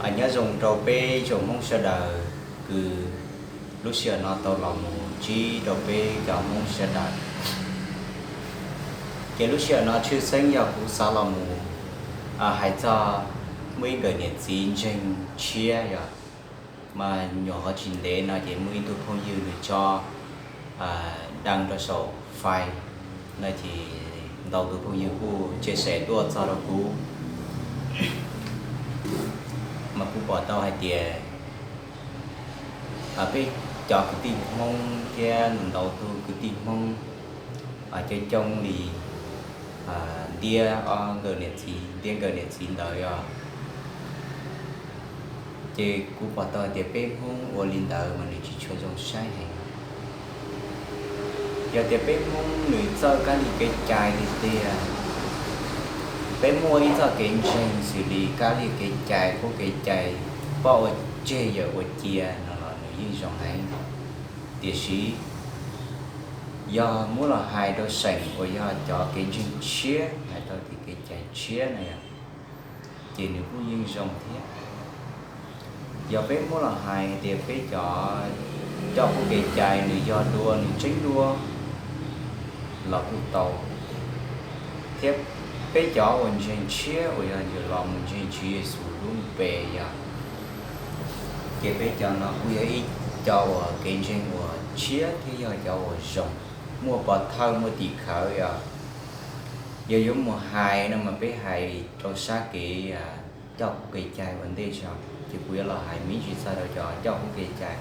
Nyob zoo rau peb tsoom Hmoob sawv daws, kws lub sij hawm no tau los mus ntsib rau peb cov Hmoob sawv daws. Ces lub sij hawm no tshwj xeeb yog kuv xav los mus hais txog muaj ib nkawm niam txiv ntseeg tshiab yog, mas nyuam qhuav tsis ntev no ces muaj ib tug phooj ywg nws tso dab rau saum fai no ces ntau tus phooj ywg kuj tse se tuaj txog rau kuv, mas kuv pom tau hais tias peb cov kwv tij Hmoob thiab ntau tus kwv tij Hmoob coob coob li ntiab ob nkawm niam txiv, ntiab nkawm niam txiv ntawd os. Ces kuv pom tau hais tias peb Hmoob ua li ntawd mas nws tsis tshua zoo saib heev. Yog tias peb Hmoob nws txawj kab li kev cai li tiag, peb muaj ib txoj kev ntseeg xws li kab li kev cai, qub kev cai, poj ua tseg yawm ua cia no los nws yeej zoo heev. Tiam sis yog muab los hais rau seem uas yog cov kev ntseeg tshiab, hais tau tias kev cai tshiab na yog, ces nws kuj yeej zoo thiab. Yog peb muab los hais tias peb cov coj qub kev cai nws yog dua nws tseeb dua los kuj tau, thiab peb cov uas ntseeg tshiab uas yog los mus ntseeg Tswv Yexus lub npe yog, ces peb cov no kuj yog ib co uas kev ntseeg uas tshiab thiab yog cov uas zoo, muaj pov thawj muaj tim khawv yog. Yog yuav mus hais no mas peb hais rau sab kev coj qub kev cai ua ntej tso, ces kuv yuav los hais me ntsis txog rau cov coj qub kev cai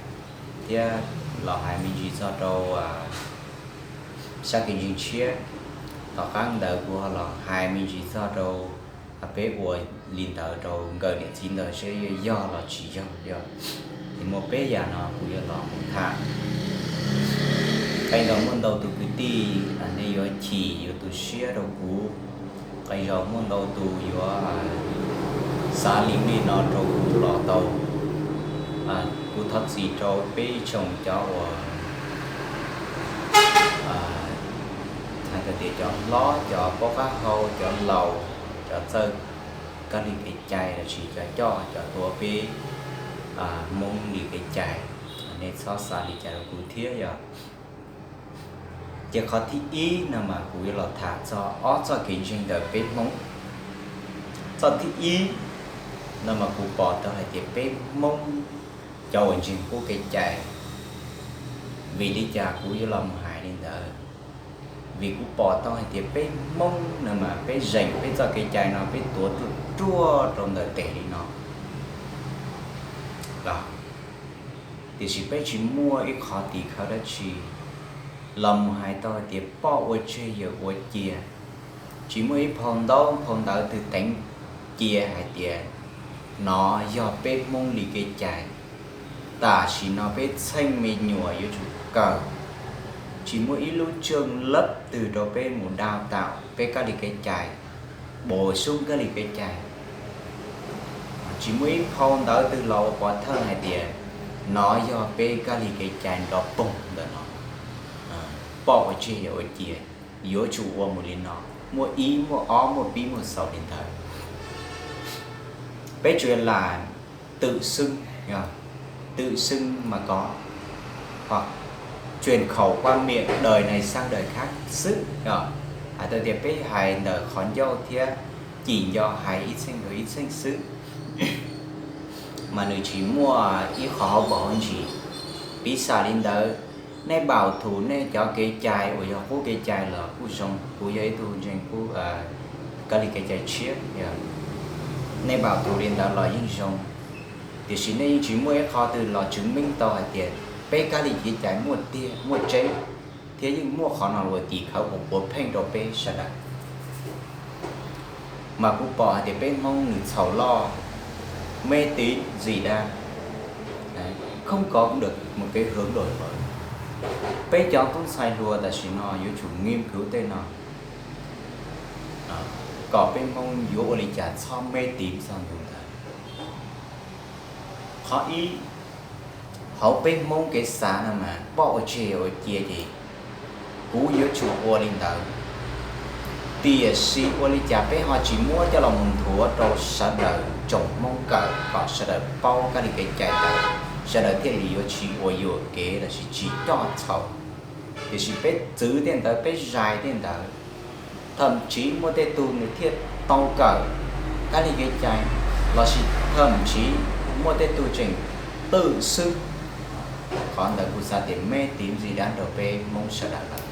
thiab los hais me ntsis txog rau sab kev ntseeg tshiab. Tom qab ntawd kuv ho los hais me ntsis txog rau peb ua li ntawd rau nkawm niam txiv ntawd seb yuav yog los tsis yog, yog. Ces muaj peb yam no kuv yuav los mus tham. Qee zaus muaj ntau tus kwv tij nej yuav chim yuav tu siab rau kuv, qee zaus muaj ntau tus yuav xav li nej no rau kuv los tau. Kuv thov txim rau peb tsoom cov uas hais tias cov hlob, cov paub qab hau, cov laus, cov txawj kab li kev cai lossis cov coj cov tuav peb Hmoob li kev cai, nej txhob xav li cas rau kuv thiab yog. Ces qhov thib ib no mas kuv yuav los tham txog ob txoj kev ntseeg ntawm peb Hmoob. Txoj thib ib no mas kuv pom tau hais tias peb Hmoob cov uas ntseeg qub kev cai, vim li cas kuv yuav los mus hais li ntawd? Vim kuv pom tau hais tias peb Hmoob no mas peb zeem peb txoj kev cai no peb tuav ruaj ruaj rau ntawm tes li no los, tiam sis peb tsis muaj ib qhov tim khawv dab tsi los mus hais tau hais tias poj ua tseg yawm ua cia. Tsis muaj ib phau ntaub phau ntawv twg teev cia hais tias nov yog peb Hmoob li kev cai. Tam sim no peb txheej me nyuam yuav tsum kawm, tsis muaj ib lub tswj lab twg rau peb mus đào tạo peb kab li kev cai, bổ sung kab li kev cai. Tsis muaj ib phau ntawv twg los ua pov thawj hais tias nov yog peb kab li kev cai nrov poog ntawm no, poj ua tseg yawm ua cia, yuav tsum ua mus li no, muaj ib muaj ob muaj pib muaj xaus li ntawd. Peb tsuas lam tự xưng, tự xưng mà có, hoặc truyền khẩu qua miệng đời này sang đời khác xwb. Hais tau tias peb hais ntawm qhov ncauj thiab cim nco hais ib txheej rau ib txheej xwb, mas nws tsis muaj ib qho hauv paus hauv ntsis. Piv xam li ntawd, nej bảo thủ nej cov kev cai uas yog qub kev cai los kuj zoo, kuv yog ib tug ntseeg kab li kev cai tshiab, nej bảo thủ li ntawd los yeej zoo, tiam sis nej yeej tsis muaj ib qho twg los chứng minh tau hais tias peb kab li kev cai muaj tiag muaj tseeb, thiab yeej muaj qhov no los ua tim khawv uas puav pheej rau peb sawv daws. Mas kuv pom hais tias peb Hmoob nws txhaum loj, mê tín dị đoan, không có được một cái hướng đổi mới. Peb cov tub ntxhais hluas tam sim no yuav tsum nghiên cứu tej no kom peb Hmoob yuav ua li cas txhob mê tín txog ntu ntawd. Qhov ib, hauv peb Hmoob kev xav no mas poj ua tseg ua cia ces kuv yuav tsum ua li ntawd. Tiam sis ua li cas peb ho tsis muab coj los mus nthuav rau sawv daws tsoom Hmoob kawm kom sawv daws paub kab li kev cai ntawd, sawv daws thiaj li yuav tsis ua yuam kev lossis tsis coj txhaum. Tiam sis peb txwv tej ntawd, peb zais tej ntawd, thawm tsiv muaj tej tug nws thiaj tau kawm kab li kev cai, lossis thawm tsiv muaj tej tug tseem twm xwb. Qhov ntawd kuv xav tias meb tiv ntxi dab nraug peb Hmoob sawv daws lawm.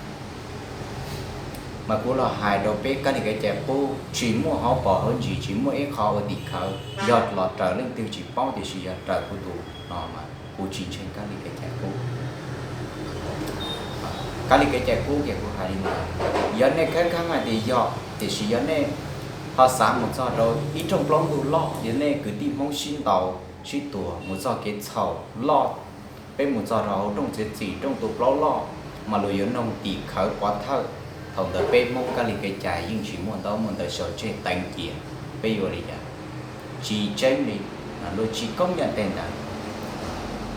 Mas kuv los hais rau peb kab li kev cai qub tsis muaj hauv paus hauv ntsis, tsis muaj ib qho ua tim khawv. Yog los raws leej twg tsis paub, tiam sis yog raws kuv tus no mas kuv tsis ntseeg kab li kev cai qub. Kab li kev cai qub ces kuv hais li ntawd. Yog nej khawb khaab hais tias yog, tiam sis yog nej ho xav mus txog rau ib rooj plaub ntug loj, yog nej kwv tij Hmoob sib ntaus sib tua mus txog kev txhaum loj, peb mus txog rau hauv rooj txiav txim, rooj tu plaub loj, mas luag yuav noog tim khawv pov thawj. Thaum ntawd peb Hmoob kab li kev cai yeej tsis muaj ntaub muaj ntawv sau tseg teev cia, peb yuav ua li cas? Tsis tseeb li, luag tsis koob nyob tej ntawd.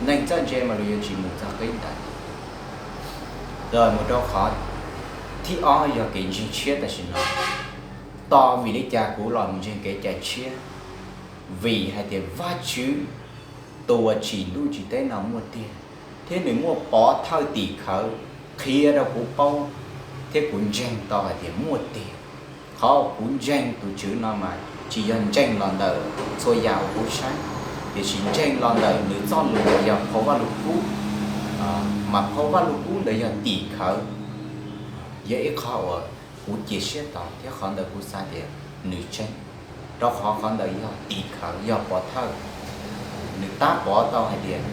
Neeg txawj ntse mas luag yuav tsis mus txog qib ntawd. Mus rau qhov thib ob yog kev ntseeg tshiab tam sim no. Tos vim li cas kuv los mus ntseeg kev cai tshiab? Vim hais tias Vajtswv tus uas tsim ntuj tsim teb no muaj tiag, thiab nws muaj pov thawj tim khawv qhia rau kuv paub, thiab kuv ntseeg tau hais tias muaj tiag. Qhov kuv ntseeg tus Tswv no mas tsis yog ntseeg los ntawm txhua yam uas kuv saib, tiam sis ntseeg los ntawm nws txoj lus uas yog phau Vajluskub. Mas phau Vajluskub ntawd yog tim khawv, yog ib qho uas kuv cia siab tau thiab qhov ntawd kuv xav tias nws tseeb, rau qhov qhov ntawd yog tim khawv, yog pov thawj, nws tab pov tau hais tias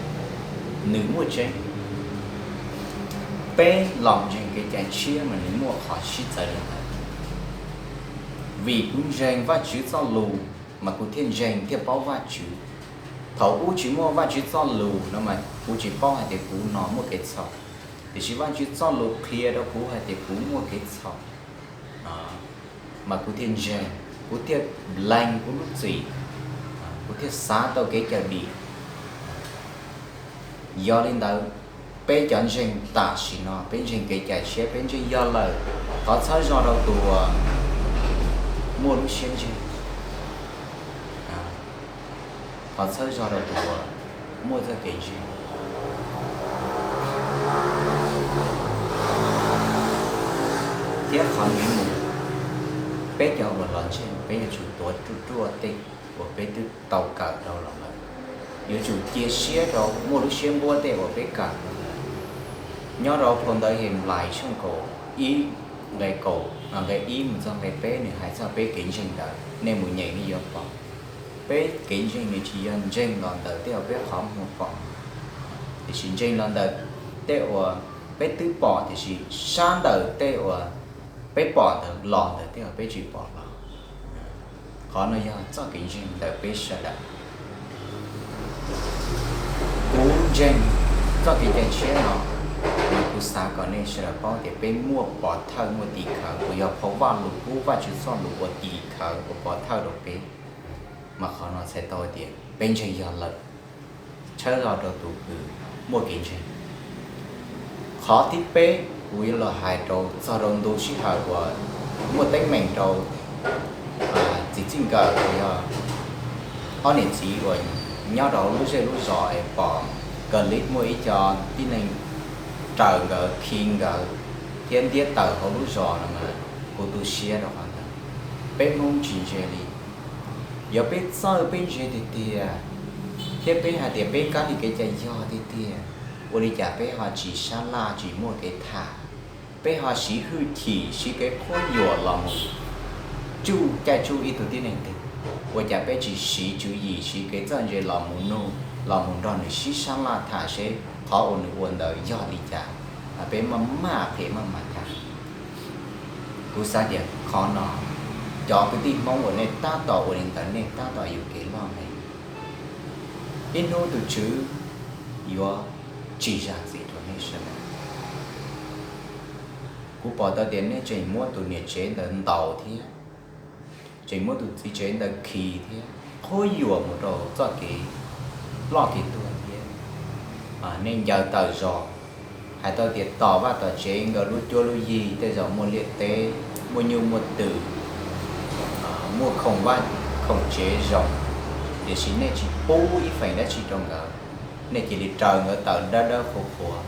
nws muaj tseeb. Peb los ntseeg kev cai tshiab mas nws muaj qhov sib txawv li ntawd. Vim kuv ntseeg Vajtswv txoj lus mas kuv thiaj ntseeg thiaj paub Vajtswv. Thaum ub tsis muaj Vajtswv txoj lus no mas kuv tsis paub hais tias kuv no muaj kev txhaum, tiam sis Vajtswv txoj lus qhia rau kuv hais tias kuv muaj kev txhaum, mas kuv thiaj ntseeg, kuv thiaj lees kuv lub txim, kuv thiaj xav tau kev cawm dim. Yog li ntawd, peb cov ntseeg tam sim no peb ntseeg kev cai tshiab, peb ntseeg yog lawm, thov txhawb zog rau tus uas muaj lub siab ntseeg, thov txhawb zog rau tus uas muaj txoj kev ntseeg. Thiab qhov nws mus, peb cov uas los ntseeg peb yuav tsum tuav ruaj ruaj tej uas peb twb tau kawm rau los lawm, yuav tsum cia siab rau muaj lub siab npuab tej uas peb kawm rau lawm. Nyob rau phau ntawv Henplais tshooj kaum ib, nqe kaum, nqe ib mus txog nqe peb nws hais txog peb kev ntseeg ntawd, nej mus nyeem nej yuav pom. Peb kev ntseeg nws tsis yog ntseeg los ntawm tej uas peb qhov muag pom, tiam sis ntseeg los ntawm tej uas peb twb pom, tiam sis sab ntawm tej uas peb pom ntawd los ntawm tej uas peb tsis pom los. Qhov no yog txoj kev ntseeg ntawm peb sawv daws. Kuv ntseeg txoj kev cai tshiab no, mas kuv xav kom nej sawv daws paub tias peb muaj pov thawj muaj tim khawv uas yog phau Vajluskub, Vajtswv txoj lus uas tim khawv uas pov thawj rau peb. Mas qhov no txhais tau tias peb ntseeg yog lawm, txhawb zog rau tus uas muaj kev ntseeg. Qhov thib peb kuv yuav los hais rau txog rau ntu sij hawm uas muaj teeb meem rau txiv txij nkawm uas yog ob niam txiv uas nyob rau hauv lub zej lub zos es pom Kawg Lis muaj ib co tib neeg raws nkawd khi nkawd thiab ntiab tawm hauv lub zos no mas kuv tu siab rau qhov ntawd. Peb Hmoob tsis ntse li. Yog peb txawj peb ntse tiag tiag, thiab peb hais tias peb kab li kev cai yog tiag tiag, ua li cas peb ho tsis sab laj tsis muaj kev tham? Peb ho siv hwj chim siv kev qhuab yuam los mus tsuj caij tsuj ib tug tib neeg twg? Ua cas peb tsis siv tswv yim siv kev txawj ntse los mus nug, los mus nrog nws sib sab laj tham seb qhov uas nws ua ntawd yog li cas, peb maj maj qhia maj mam tham? Kuv xav tias qhov no, cov kwv tij Hmoob uas nej tab tom ua li ntawd nej tab tom yuam kev loj heev. Ib hnub tus Tswv yuav tsis zam txim rau nej sawv daws. Kuv pom tau tias nej tseem muab tus niam tsev ntawd ntaus thiab, tseem muab tus txiv tsev ntawd khi thiab qhuab yuam mus rau txoj kev ploj kev tuag thiab. Nej ncaws tawm zos, hais tau tias tom vaj tom tsev nkawd lub cuab lub yig, tej zaum muaj liaj teb, muaj nyuj muaj twm, muaj khoom vaj khoom tsev zoo, tiam sis nej tsis pub ib feem dab tsi rau nkawd, nej cia li raws nkawd tawm dawb dawb qhuav qhuav.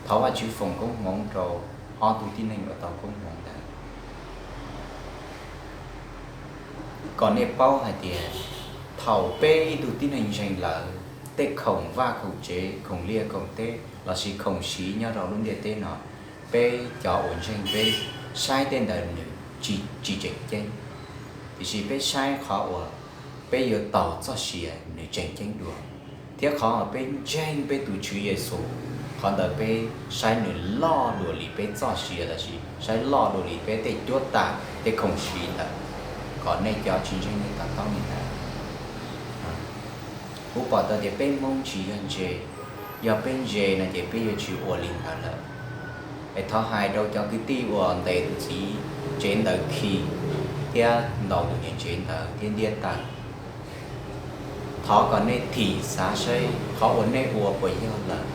Thov Vajtswv foom koob hmoov rau ob tug tib neeg uas tau koob hmoov ntawd. Kom nej paub hais tias thaum peb ib tug tib neeg ntseeg lawm, tej khoom vaj khoom tsev, khoom liaj khoom teb lossis khoom siv nyob rau lub ntiaj teb no, peb cov uas ntseeg peb saib tej ntawd nws tsis tseem ceeb, tiam sis peb saib qhov uas peb yuav tau txoj sia nws tseem ceeb dua. Thiab qhov uas peb ntseeg peb tus Tswv Yexus, qhov ntawd peb saib nws loj dua li peb txoj sia lossis saib loj dua li peb tej cuab tam tej khoom siv ntawd. Kom nej cov tsis ntseeg nej to taub li ntawd. Kuv pom tau tias peb Hmoob tsis yog ntse, yog peb ntse no ces peb yuav tsis ua li ntawd lawm. Es thov hais rau cov kwv tij uas ntes tus txiv tsev ntawd khi thiab ntaus tus niam tsev ntawd thiab ntiab tawm, thov kom nej thim xav saib qhov uas nej ua puas yog lawm.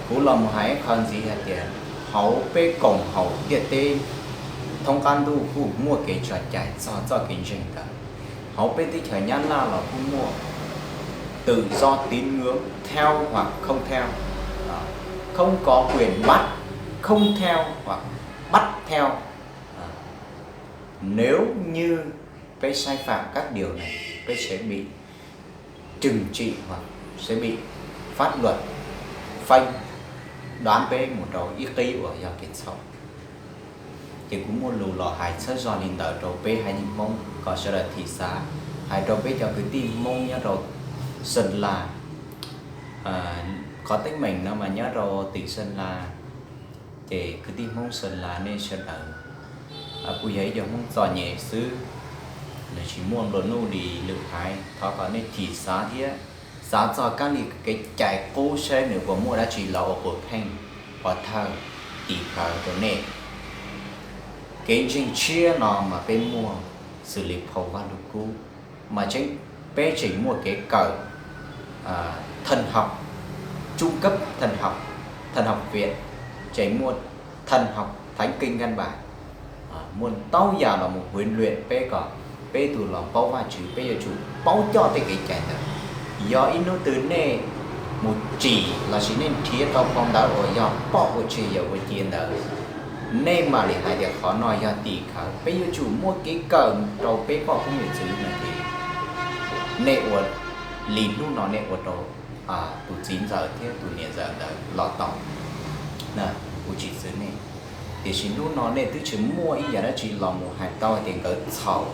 Kuv los mus hais ib qho ntxiv hais tias hauv peb koom haum ntiaj teb thoob qab ntuj kuj muaj kev tso cai txog txoj kev ntseeg ntawd. Hauv peb teb chaws Nyab Laj los kuj muaj tự do tín ngưỡng theo hoặc không theo, không có quyền bắt không theo hoặc bắt theo. Nếu như peb sai phạm các điều này, peb sẽ bị trừng trị hoặc sẽ bị pháp luật phanh, đoán peb mus rau ib qib uas yog kev txhaum. Ces kuv muaj lus los hais txhawb zog li ntawd rau peb haiv neeg Hmoob kom sawv daws thim xav, hais rau peb cov kwv tij Hmoob nyob rau Sơn La. Qhov teeb meem no mas nyob rau tỉnh Sơn La, ces kwv tij Hmoob Sơn La nej sawv daws kuj yog ib co Hmoob txom nyem xwb, nws tsis muaj nplua nuj li lwm haiv. Thov kom nej thim xav thiab xav txog kab li kev cai qub saib nws puas muaj dab tsi los ua puas pheej, pov thawj, tim khawv rau nej. Kev ntseeg tshiab no mas peb muaj xws li phau Vaj Lug Kub, mas peb tseem muaj kev kawm thần học, trung cấp thần học, thần học viện, tseem muaj thần học thánh kinh căn bản, muaj ntau yam los mus huấn luyện peb kom peb tus los paub Vajtswv, peb yuav tsum paub coj tej kev cai ntawd. Yog ib hnub twg nej mus tsim lossis nej nrhiav tau phau ntawv uas yog poj ua tseg yawm ua cia ntawd, nej mam li hais tias qhov no yog tim khawv. Peb yuav tsum muaj kev kawm rau peb poj koob yawm txwv no ces nej ua li hnub no nej ua rau tus txiv ntxawm thiab tus niam ntxawm ntawd los tau, kuv tsis txwv nej. Tiam sis hnub no nej twb tsis muaj ib yam dab tsi los mus hais tau hais tias nkawd txhaum,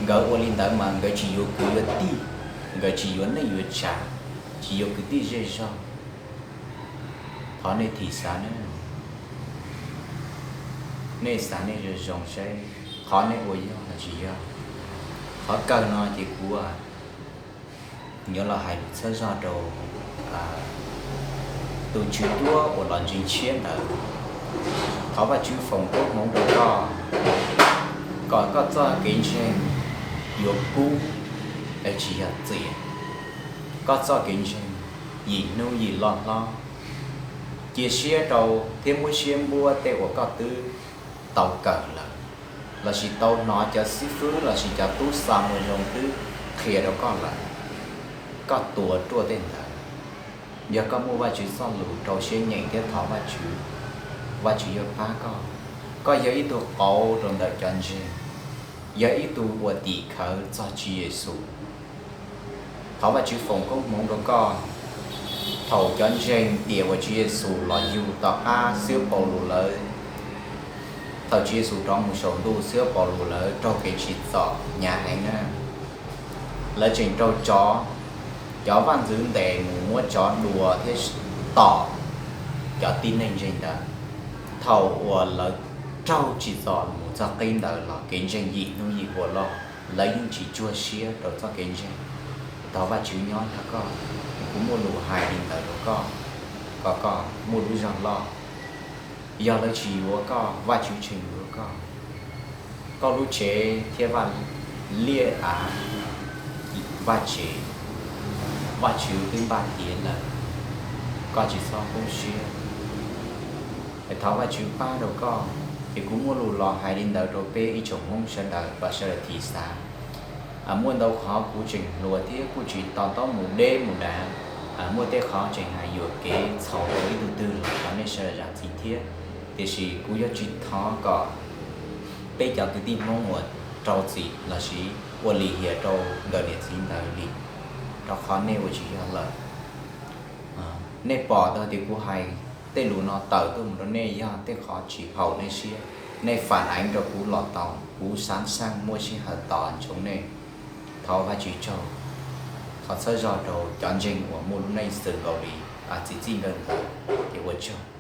nkawd ua li ntawd mas nkawd tsis yuav kwv yuav tij, nkawd tsis yuav neej yuav tsav, tsis yuav kwv tij zej zog. Thov nej thim xav na, nej xav nej zoo zoo saib qhov nej ua yog los tsis yog. Qhov kawg no ces kuv yuav los hais lus txhawb zog rau tus tswv cuab uas los ntseeg tshiab ntawd. Thov Vajtswv foom koob hmoov rau koj, kom koj txoj kev ntseeg yuav kub es tsis yog txias. Koj txoj kev ntseeg yim hnub yim loj hlob. Cia siab rau thiab muab siab npuab tej uas koj twb tau kawm lawm, lossis tau hnov cov xib fwb lossis cov tub xa moo zoo twb qhia rau koj lawm. Koj tuav ruaj tej ntawd. Yog koj muaj Vajtswv txoj lus rau siab nyeem thiab thov Vajtswv, Vajtswv yuav pab koj. Koj yog ib tug qauv rau ntawm cov ntseeg, yog ib tug uas tim khawv txog Tswv Yexus. Thov Vajtswv foom koob hmoov rau koj. Thaum cov ntseeg tiam uas Tswv Yexus los yug tom qab xib hwb Paulus lawv, thaum Tswv Yexus rov mus saum ntuj, xib hwb Paulus lawv raug kev tsim txom hnyav heev na. Lawv tseem raug tsov, cov vaj ntxwv ntes mus muab tsov dua thiab tom cov tib neeg ntseeg ntawd. Thaum uas lawv raug tsim txom mus txog qib ntawd los kev ntseeg yim hnub yim ua loj, lawv yeej tsis tsuag siab rau txoj kev ntseeg. Thov Vajtswv nyob nrog koj, kuv muaj lus hais li ntawd rau koj, kom koj muaj lub zog loj. Yog lawv tsis yuav koj, Vajtswv tseem yuav koj. Koj lub tsev thiab vaj liaj av, vaj tsev, Vajtswv twb npaj tiav lawm, koj tsis txhob poob siab. Thov Vajtswv pab rau koj, Ces kuv muaj lus los hais li ntawd rau peb ib tsoom Hmoob sawv daws kom sawv daws thim xav. Muaj ntau qhov kuv tseem hluas thiab kuj tsis to taub mus deb mus dav, muaj tej qhov tseem hais yuam kev txhaum rau ib tug twg los thov nej sawv daws zam txim thiab. Tiam sis kuv yuav tsis thov kom peb cov kwv tij Hmoob uas rau txim lossis ua lim hiam rau nkawm niam txiv ntawd li, rau qhov nej ua tsis yog lawm. Nej pom tau tias kuv hais tej lus no tawm tuaj mus rau nej yog tej qhov tsis haum nej siab, nej phản ánh rau kuv los tau, kuv sẵn sàng muaj sij hawm tau ntsoov nej. Thov Vajtswv tsaug, thov txhawb zog rau cov ntseeg uas muaj lub neej xws nkaus li txiv txij nkawm ntawd, ces ua tsaug.